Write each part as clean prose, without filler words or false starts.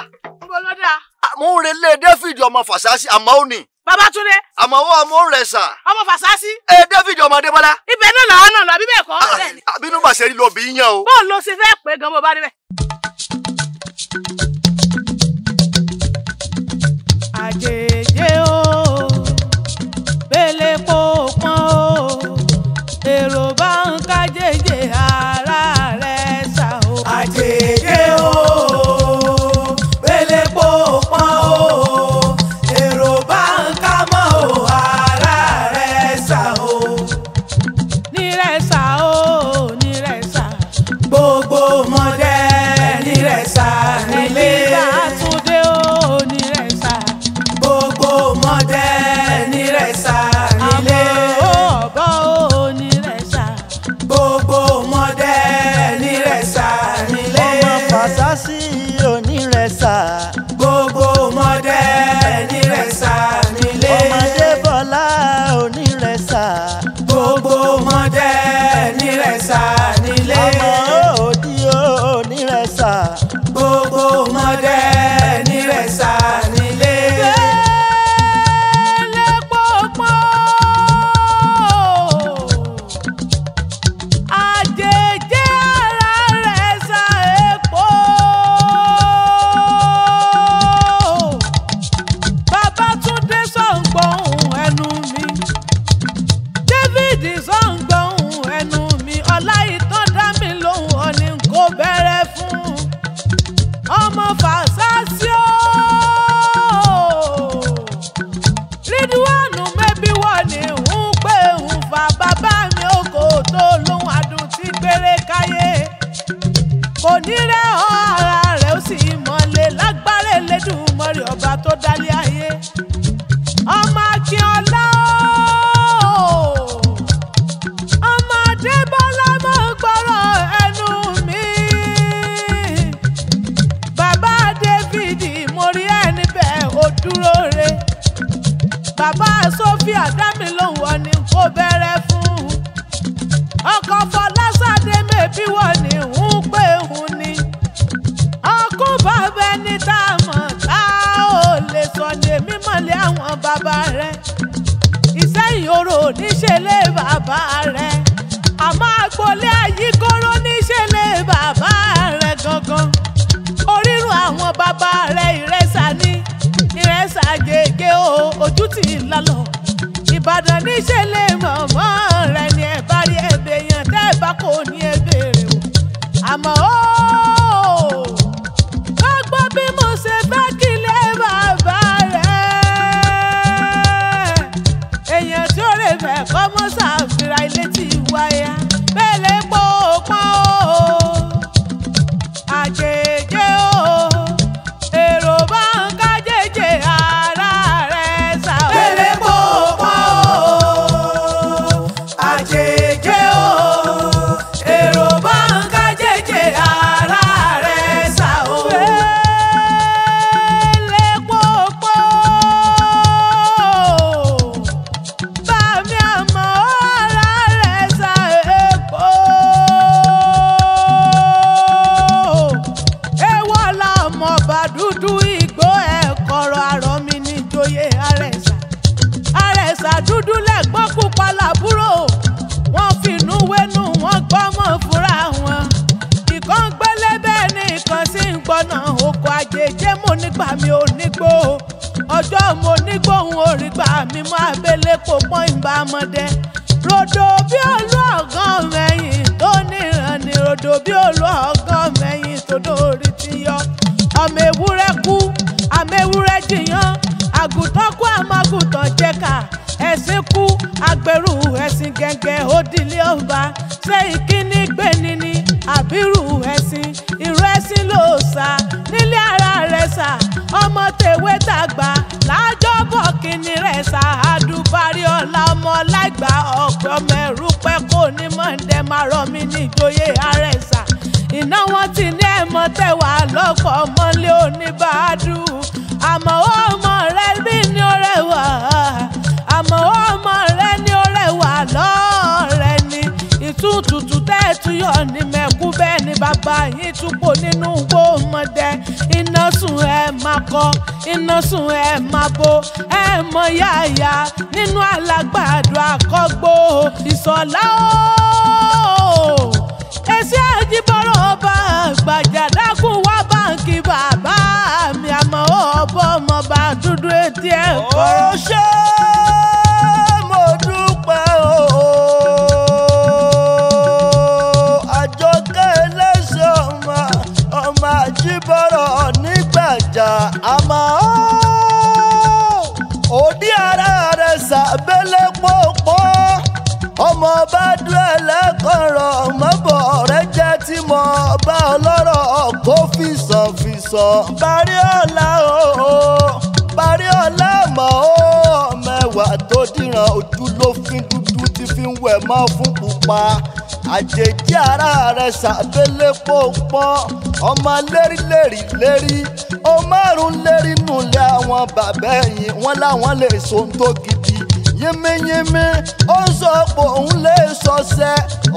dáa. Níbo ló dáa? Mo ń relé David ọmọ Fàsásí àmọ́ ó ní. Babátúndé. Àmọ́ ó ọmọ rẹ̀ sà. Ọmọ Fàsásí. Ẹ David ọmọ Adébọ́lá. Ibẹ̀ náà làwọn náà lọ àbí bẹ́ẹ̀ kọ́. Àbínú bàṣẹ rí lọ bí yán o. Bóun ló ṣe fẹ́ pé gan bó bá débẹ̀. Àjèjé o, bẹ́lẹ̀ kó pọ́n o, èrò bá ń kájèjé ara rẹ̀ sà o. Àjèjé o, bẹ́lẹ̀ kó pọ́n o, èrò bá ń ká mọ́ o, ara rẹ̀ sà o. Nírẹ̀sà o, nírẹ̀sà. Gbogbo mọdẹ nírẹ̀sà nílé. Babátúndé o, nírẹ̀sà. Gbogbo mọdẹ nírẹ̀sà nílé. Àmọ́ ọ̀bọ o, nírẹ̀sà. Gbogbo mọdẹ nírẹ̀sà nílé. Ọmọ Fàsásí onírẹ̀sà. Gbogbo mọdẹ nírẹ̀sà nílé. Ọmọdé Bọ́lá onírẹ̀sà. Gbogbo mọdẹ nírẹ̀sà nílé. Ọmọ òdì onírẹ̀sà. Gbogbo mọdẹ nírẹ̀sà nílé. Bẹ́lẹ̀ kó pọ́n o, àjèjé ara rẹ̀ sà èpo. Babátúndé sọ̀ǹgbọ̀n ẹnu mi, David sọ̀ǹgbọ̀n ẹnu mi, Ọláìtàn dá mi lóhùn ọ̀nì kò bẹ̀rẹ̀ fún ọmọ Fàsásí o. Rídíwánù mẹ́bí wọ̀ ní ń pè ń fa bàbá mi ò kò tó lóhùn adùn tí gbére káyé. Kò ní rẹ̀ ọ́ ara rẹ̀ ó sì mọ̀lẹ́ lágbára Elédùmarè ọba tó dálé ayé. Ọmọ Akínọlá o, ọmọ Adébọ́lá mọ̀ gbọ́rọ̀ ẹnu mi. Bàbá David mo rí ẹni bẹ́ẹ̀ ó dúró re. Bàbá Sophia dámilóhùn ọ̀nì kò bẹ̀rẹ̀ fún. Ọkọ Fọláṣadé mẹ́bí wọ̀ ní ń pè ń ní. Ọkùn bàbá ẹni tá a mọ̀ tá ò lè sọ ní èmi mọ̀lẹ́ àwọn bàbá rẹ̀. Ìsẹ́yìn orò níṣẹ́ lé bàbá rẹ̀. Àmọ́ agboolé ayíkóró níṣẹ́ lé bàbá rẹ̀ gangan. Orírun àwọn bàbá rẹ̀ ìrẹsà ní ìrẹsà gègé o, ojú tì í lálọ́. Ìbàdàn níṣẹ́ lé mọ̀mọ́ rẹ̀ ni ẹ̀ bá rí ẹ̀bẹ̀ yẹn tẹ́ ẹ̀ bá kò ní ẹ béèrè o. Àmọ́ ó gbọ́ bí mo ṣe fẹ́ kí lé bàbá rẹ̀. Èèyàn tí ó rè fẹ́ kọ́ mọ́ ṣàfihàn ilé tí wáyà. Bẹ́lẹ̀ pọ̀ pọ́n o, àjèjé o, èrò bá ń kájèjé ara rẹ̀ sà o. Bẹ́lẹ̀ kó pọ́n o, àjèjé o, èrò bá ń kájèjé ara rẹ̀ sà o. Bẹ́lẹ̀ pọ̀ pọ́n o, bàmí àmọ́ ara rẹ̀ sà èpo. Ewọ́ la ọmọọba dúdú igbó ẹ̀kọ́rọ̀ àrọ̀ mi níjòyè àrẹ̀sà. Àrẹ̀sà dúdú lẹ́gbọ́n pupa làbúrò. Wọ́n finú wénú wọ́n gbọ́mọ̀ fúnra wọn. Ìkan gbélé bẹ́ẹ̀ ni ìkan sì ń gbọ́nà oko àjèjé mo nígbà mi ò nígbó. Ọjọ́ mo nígbóhùn orí gbà mí mọ́ abẹ́lé kò pọ́n ìbámọ́dé. Rodo bí olú ọ̀gán mẹ́yìn tó níran ni rodo bí olú ọ̀gán mẹ́yìn tó dórí ti yọ. Ọmọ ewúrẹ́ kú, àmọ́ ewúrẹ́ jiyàn, àgùntàn kú àmọ́ àgùntàn jẹ́ka. Ẹ̀sìn kú, agbèrú ẹ̀sìn gẹ̀ǹgẹ̀ òdìlé ọba. Ṣé ìkíní gbéni ni àbírú ẹ̀sìn? Irú ẹ̀sìn ló sà nílé ara rẹ̀ sà. Ọmọ tèwé tàgbà lájọ́bọ̀ kíni rẹ̀ sà. Àdùbárí ọ̀la ọmọ láìgbà ọ̀pẹ ọmọ ẹ̀rú pẹ́ kò ní mọ̀ǹdẹ́ máa rọ mí níjòyè àrẹ̀sà. Iná wọn ti ní ẹ̀mọ́ tẹ̀wá lọ́pọ̀ ọmọlé oníbàádù. Àmọ́ ọmọ rẹ bí ní ó rẹwà. Àmọ́ ọmọ rẹ ní ó rẹwà lọ́ọ̀rẹ́ ni. Ìtútùtù tẹ́ ẹ̀ tún yọ̀ ní mẹ́kú bẹ́ẹ̀ ni bàbá yín tún kò nínú gbòmọdé. Iná sùn ẹ̀. kọ iná sùn ẹ̀ máa bo ẹ̀ mọ yáyà nínú alágbàdo àkọ́gbó Ìṣọ̀lá o èsì àjíbọ̀rọ̀ ọba àgbàjà dákun wá báǹkì bàbá mi àmọ́ ọ̀bọ ọmọọba dúdú etí ẹ̀ kọ́. Ó ṣé mo dúpẹ́ o, Àjọkẹ́ ẹlẹ́sẹ̀ ọmọ ọmọ àjíbọ̀rọ̀ nígbàjà àmọ́ òdí ara rẹ̀ sàbẹ̀lẹ̀ pọ̀pọ̀ ọmọ bá dún ẹlẹ́kọ̀ọ́rọ̀ mọ́bọ̀ rẹ jẹ́ tí mo bá ọlọ́rọ̀ kó fìsàn fìsàn parí ọ̀la o parí ọ̀la mọ̀ ó mẹ́wàá tó dìran ojú ló fi dúdú tí fi ń wẹ̀ mọ́ fún pupa àjèjì ara rẹ̀ sàbẹ̀lẹ̀ pọ̀pọ̀ ọmọ lérí lérí lérí ó márùn lérí nulẹ̀ àwọn bàbá ẹ̀yìn wọn láwọn lè so ohun tó gidi yínmíyínmí ó ń sọ pé òun lè sọsẹ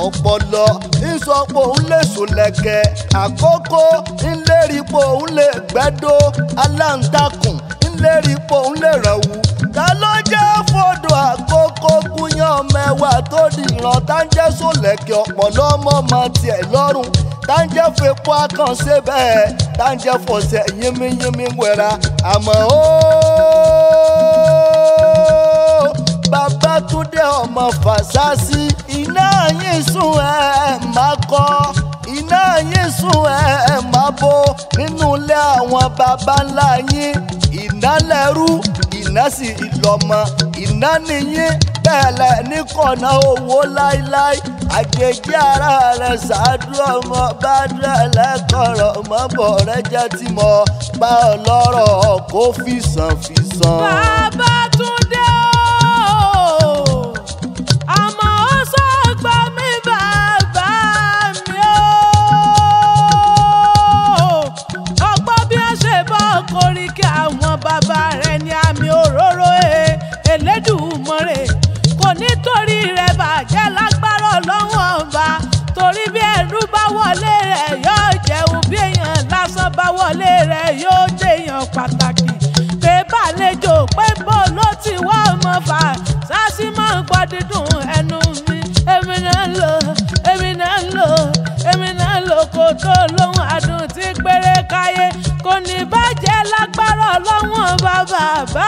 ọpọlọ ń sọ pé òun lè sòlẹ̀kẹ̀ àkókò ń lérí pé òun lè gbẹ́dọ̀ aláǹtakùn ń lérí pé òun lè rẹ̀wù ta ló jẹ́ fọdọ̀ àkókò gúnyán mẹ́wàá tó dìran tá ń jẹ́ sòlẹ̀kẹ̀ ọ̀pọ̀lọ́ mọ́mọ́ tiẹ̀ lọ́rùn tá ń jẹ́ fepo akànṣe bẹ́ẹ̀ tá ń jẹ́ fọ̀ṣẹ̀ yínmíyínmí wẹ̀ra àmọ́ ó Babátúndé ọmọ Fàṣásí iná yín sùn ẹ̀ má kọ́ iná yín sùn ẹ̀ má bò nínú ilé àwọn baba ńlá yín iná lẹ́rú iná sì ìlọ́mọ iná nìyín bẹ́ẹ̀ lẹ̀ ní kọ̀nà owó láíláí àjèjì ara rẹ̀ ṣáájú ọmọ bá dúró ẹlẹ́kọ̀ọ́rọ̀ mọ́bọ̀ rẹ jẹ́ tí mo bá ọ lọ́rọ̀ kó fìsàn fìsàn. Babátúndé o àmọ́ ó sọ̀gbà mi bàbá mi o ọgbọ́n bí wọ́n ṣe bọ́ koríki àwọn bàbá rẹ̀ ní àmì òróró e Elédùmarè kò nítorí rẹ̀ bàjẹ́ lágbára Ọlọ́run ọba torí bí ẹrú bá wọlé rẹ̀ yóò jẹun bí èèyàn lásán bá wọlé rẹ̀ yóò jẹyàn pàtàkì pé bàlejò pé bó ló ti wá ọmọ fà sásì máa ń gbọ́ dídùn ẹnu mi èmi náà ń lò èmi náà ń lò èmi náà ń lò kó tó lóhùn àdùn tí péré káyé kò ní bàjẹ́ lágbára Ọlọ́run ọba bàbá.